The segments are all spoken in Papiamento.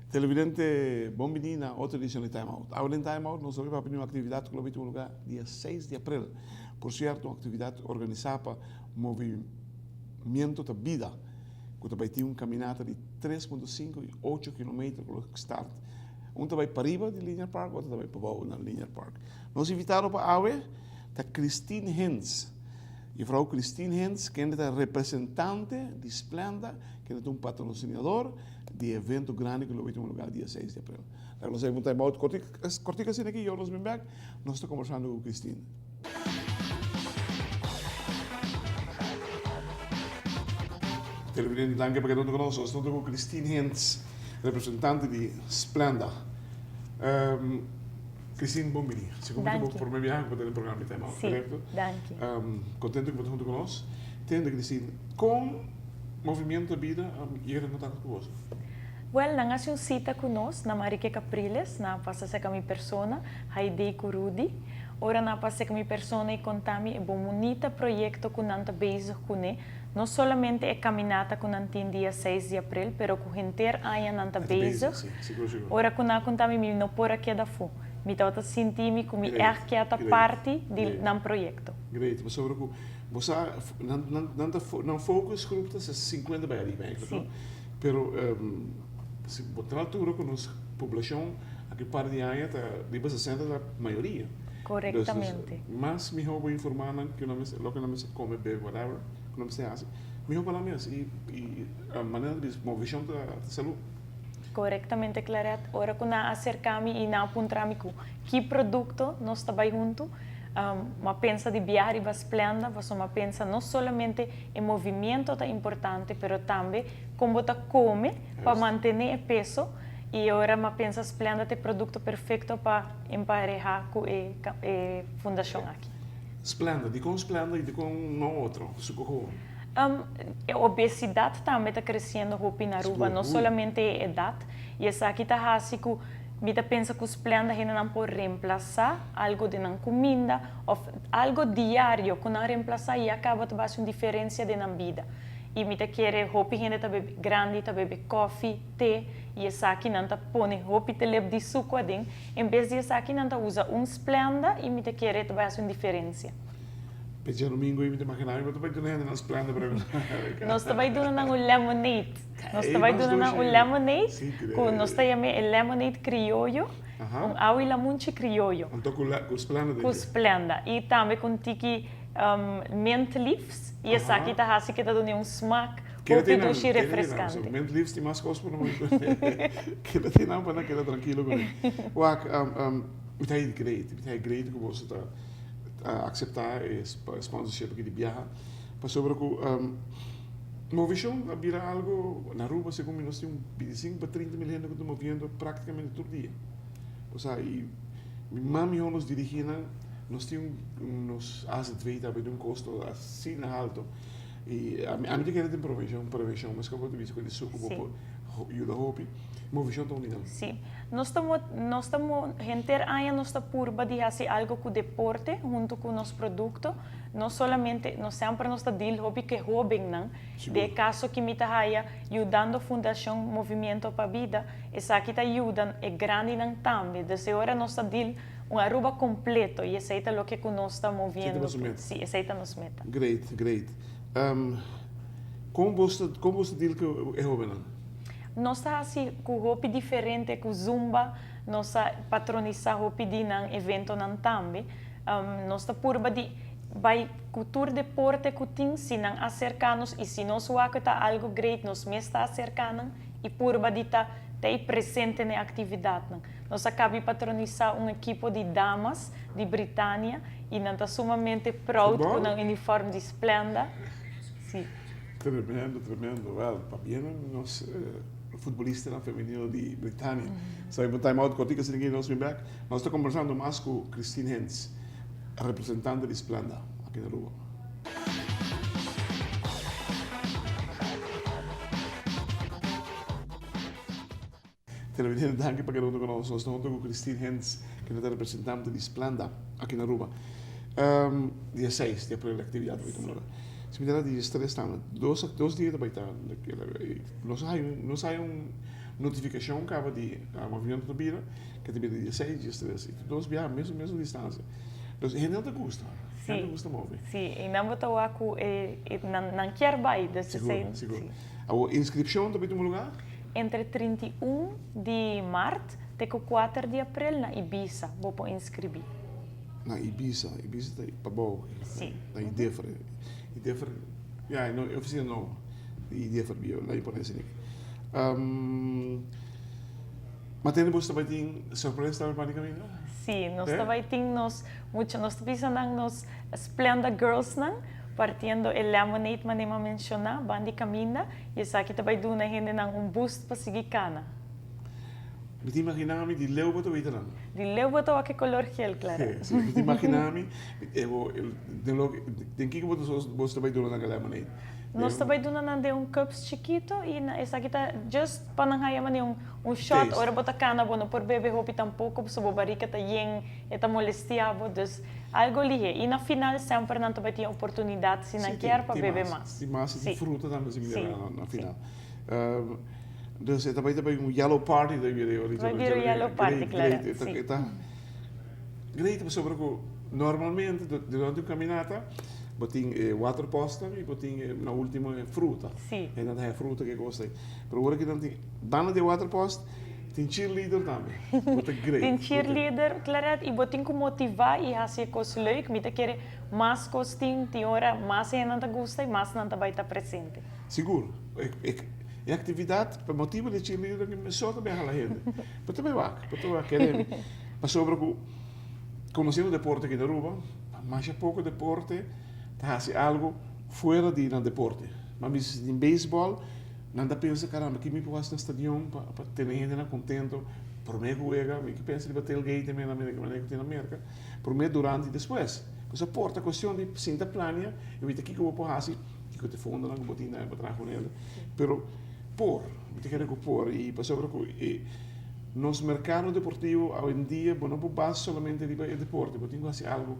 Televidente, bon bini na otro edicion di Time Out. Awe den Time Out nos ta bai papia di un actividad cu lo bai tuma lugar dia seis di april. Por cierto, un actividad organisa pa Movimiento ta Bida, cu ta bai tin un caminata di tres punto sinku y ocho kilometer cu lo start. Un ta bai pariba di Linear Park, otro ta bai pabou na Linear Park. Nos invitado pa awe ta Christine Hintz. Juffrouw Christine Hintz, kende ta representante di Splenda, kende ta un patrocinador di e evento grandi cu lo bai tuma lugar dia seis di april. Laga nos hei un time out cortico asina aki, yo nos bin bek, nos ta conversando cu Christine. Televidente danki pa keda hunto ku nos. Nos ta hunto ku Christine Hintz, representante di Splenda. Christine, bon bini. Segun mi ta bo prome biaha ku bo ta den programa di Time Out, korekto? Si, danki. Kontento ku bo ta hunto ku nos. Tende Christine, kon Movimiento Bida a yega den kontakto ku boso? Wèl, nan hasi un sita ku nos na Marique Capriles, nan a pasa serka mi persona, Haidee ku Rudy. Ora nan a pasa serka mi persona i konta mi e bon bunita proyekto ku nan ta bezig kuné, no solamente e kaminata ku nan tin dia seis di aprel, pero ku henter aña nan ta bezig. Ora ku nan a konta mi, mi no por a keda afó. Mi tabata sinti mi ku mi ègt ke a ta parti di nan proyekto. Great, pasobra ku bo sa nan nan ta nan focus groep ta sinkuenta bai ariba eigenlijk, no? Pero si bo ta altura ku nos poblashon aki un par di aña ta riba sesenta ta mayoria. Korektamente. Dus mas mihó bo informá nan ku nan mester loke nan mester kome, bebe, whatever ku nan mester hasi, mihó pa nan mes i manera di bisa moveshon ta salú. Korektamente Claret, ora ku nan a aserká mi i nan a puntra mi ku ki produkto nos ta bai huntu, mi a pensa di biaha riba Splenda pasobra mi a pensa no solamente E movimiento ta importante pero tambe con bo ta come pa mantene e peso y ora m'a pensa Splenda ta e producto perfecto pa empareha cu e e fundacion aki. Splenda, dicon Splenda y dicon no otro? Suco gewoon. E obesidad tambe ta creciendo hopi na Aruba, no solamente e edad y esaki ta haci cu mi ta pensa cu Splenda hendenan por reemplaza algo den nan cuminda Of algo diario cu nan reemplaza y a caba ta basi un diferencia den nan bida. Y mi ta kere hopi hende ta bebe grandi ta bebe koffie, te y esaki nan ta pone hopi telep di sucu aden. En bes di esaki nan ta usa un Splenda y mi ta kere ta bai haci un diferencia. Pe djadomingo y mi ta imagina mi bo ta bai duna hende nan Splenda pero Nos ta bai duna nan un lemonade. Nos ta bai duna nan un lemonade cu nos ta yam'e e lemonade crioyo. Un awa i lamunchi krioyo. Anto ku ku splenda den Ku splenda. I tambe ku un tiki mint leaves. I esaki ta hasi ke ta duna un smak hopi dushi i refreskante. Mint leaves tin mas kos por no Keda tin nan pa nan keda trankilo ku mi. Wak, mi ta hei great. Mi ta hei great ku boso ta akseptá e sponsorship aki di biaha. Pasobra ku movishon a bira algo na Aruba segun mi nos tin un bintisinko pa trinta mil hende ku ta moviendo praktikamente tur dia. Osea i mas mihó nos dirigí nan, nos tin un nos azv ta bini un kosto asina halto i ami ami ta kere tin prevenshon prevenshon meskos bo ta bisa ku di suku bo por yuda hopi movishon ta un di nan. Sí, nos ta nos ta henter aña nos ta purba di hasi algo ku deporte huntu ku nos produkto. No solamente, no semper nos ta deal hopi ku e hóbennan. Den e kaso ki mi ta haya yudando Fundashon Movimiento pa Bida, esaki ta yuda e grandinan tambe. Dus e ora nos ta deal un Aruba kompleto i esei ta loke ku nos ta moviendo. Esei ta boso meta? Si, esei ta nos meta. Great, great. Kon bo ta, kon bo ta deal ku e hóbennan? Nos ta hasi ku hopi diferente, ku zumba, nos a patronisá hopi di nan eventonan tambe. Nos ta purba di bai ku tur deporte ku tin, si nan aserká nos i si nos wak ku ta algu great nos mes ta aserká nan i purba di ta tei presente na e aktividatnan. Nos a kabi patronisá un ekipo di damas di Britania i nan ta sumamente proud ku nan uniform di Splenda. Si. Tremendo, tremendo. Wèl, pabia nan nos futbolistanan femenino di Britania. Sa un time out kortiko asina ki nos bin bèk. Nos ta kombersando mas ku Christine Hintz, representante di Splenda aki na Aruba. Televidente, danki pa keda hunto ku nos. Nos ta hunto ku Christine Hens, kende ta representante di Splenda aki na Aruba. Dia seis di april e aktividat ta bai tuma lugar. Si mi ta dia tres tambe, dos dos dia ta bai ta. Nos a haña nos a haña un notifikashon kaba di Movimiento ta Bira ke ta bira dia seis, dia tres. I tur dos biaha mesun mesun distansia. Dus e hende no ta gusta. Si. Hende gusta move. Si, i nan bo ta wak ku e nan nan kier bai, dus esei. Sigur, sigur. Awor inskripshon ta bai tuma lugar? Entre 31 di mart te ku 4 di aprel na Ibiza bo por inskribí. Na Ibiza, Ibiza ta pabou. Si. Na Idefer, Idefer, ya no e ofisina nobo di Idefer bieu la pone esei. Ma tende boso ta bai tin sorpresa tambe pa di kaminda? Si, nos ta bai tin nos mucha, nos ta bisa nan nos Splenda Girls nan, partiendo e lemonade manera mi a menciona, ban di kaminda, y esaki ta bai duna hendenan un boost pa sigui kana. Mi ta imagina mi di leu bo ta wita nan. Di leu bo ta wak e color gel, Clara. Si, mi ta imagina mi, den loke, den kiko bo ta boso ta bai duna nan e lemonade? Nos ta bai duna nan den un cups chikito y esaki ta just pa nan haya manera un un shot. Ora bo ta cana bo no por bebe hopi tampoco pasobra bo barica ta yen, e ta molestia bo, dus algo lihe. Y na final semper nan ta bai tin oportunidad si nan kier pa bebe mas. Tin mas y tin fruta tambe si mira na final. Dus e ta bai ta bai un yellow party ta bira e ora. Ta bai bira un yellow party, claro. Great, ta great pasobra cu normalmente durante un caminata bo tin e waterposten y bo tin e na ultimo e fruta. Si. E nan ta haya fruta ke cos ei. Pero ora ki nan tin banda di e waterpost tin cheerleader tambe. Bo ta great. Tin cheerleader, Claret, y bo tin cu motiva y haci e cos leuk. Mi ta kere mas cos tin, tin ora mas hende nan ta gusta y mas nan ta bai ta presente. Sigur. E actividad pa motibo di cheerleader ki mesora ta bai hala hende. Bo ta bai wak, bo ta wak kere mi. Pasobra cu conociendo deporte aki na Aruba, masha poco deporte ta haci algo fuera di nan deporte. Ma mi si tin baseball, nan ta pensa caramba ki mi por haci na stadion pa tene hendenan contento prome cu wega, mi ke pensa riba tailgate na Merca, manera cu tin na Merca, prome, durante y despues. Pasobra por ta cuestion di sinta plania y wita kico bo por haci. Kiko te fondonan ku bo tin na pa traha ku nel. Pero por, mi ta kere ku por i pasobra ku e nos merkado deportivo awendia bo no por basa solamente riba e deporte, bo tin ku hasi algu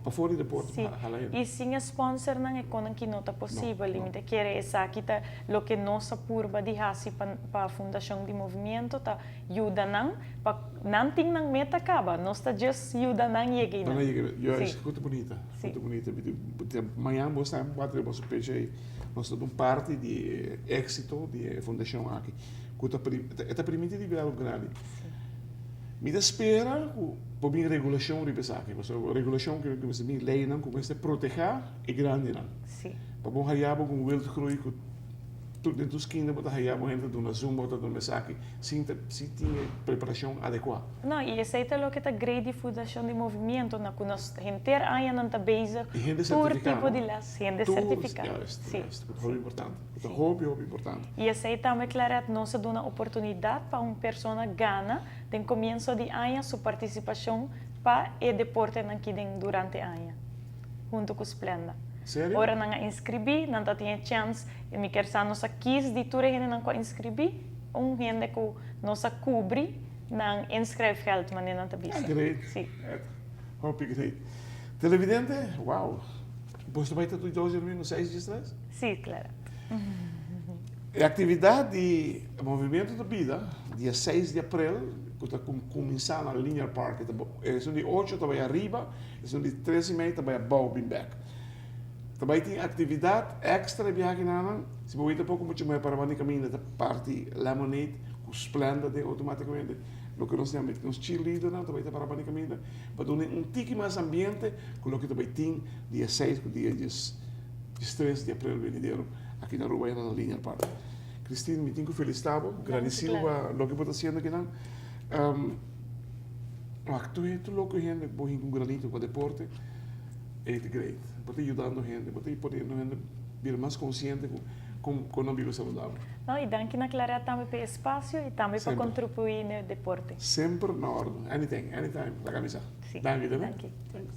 pafó di deporte pa hala hende. I sin e sponsornan e konan ki no ta posibel i mi ta kere esaki ta loke nos a purba di hasi pa pa Fundashon di Movimiento ta yuda nan pa nan tin nan meta kaba, nos ta just yuda nan yega einan. Nan yega, juist, ku ta bunita. Sí. Bunita, bunita. Mañan bo sta bati riba su pecho ei. Nos ta un parti di e éxito di e fundashon aki. Ku ta e ta permiti di bira algu grandi. Sí. Mi ta spera ku por bin regulashon riba esaki. Pasobra regulashon ku mester bin leinan ku mester protegá e grandinan. Sí. Pa bo haya bo ku un wildgroei ku tur den tur skinda bo ta haya bo hende ta duna zumba bo ta duna esaki sin ta sin tin e preparashon adekuá. No, i esei ta loke ta grei di Fundashon di Movimiento na ku nos henter añanan ta bezig I hende tur sertifiká, tipo no? di les, hende Tur, sertifiká. juist, Sí, juist. Ku ta sí. hopi importante. Ku ta Sí. hopi, hopi importante. I esei tambe, Claret, nos a duna oportunidat pa un persona gana den komienso di aña su partisipashon pa e deportenan ki den durante aña, huntu ku Splenda. Serio? Ora nan a inskribí, nan ta tin e chèns, i mi kier sa nos a kis di tur e hendenan ku a inskribí, un hende ku nos a kubri nan inschrijfgeld, manera nan ta bisa. Great. Sí. Hopi great. Televidente, wow. Boso ta bai ta tur dos djadumingu seis djes tres? Sí, Clara. E actividad di Movimiento ta Bida, dia seis di april, cu ta cuminsa na Linear Park. Esun di ocho ta bai ariba, esun di tres y mei ta bai abao bin bek. Ta bai tin actividad extra e biaha kinanan. Si bo wita poco mucho moe para banda di caminda ta parti lemonade cu Splenda den automaticamente. Loke nos yama nos cheerleadernan ta bai ta para banda di caminda pa duna un tiki mas ambiente cu loke ta bai tin dia seis cu dia dies tres di april venidero aki na Aruba na Linear Park. Christine mi tin cu felicita bo, gradicido pa loke bo ta haciendo akinan. Wak tur loke hende bo hinca un granito pa deporte. Ei ta great. Bo ta yudando hende, bo ta poniendo hende bira mas konsiente ku kon kon nan biba saludabel. No, i danki na Claret tambe pa e espasio i tambe pa kontribuí na e deporte. Semper na orden. Anything, anytime, laga mi sa. Si. Danki, Debe. Danki. Thanks.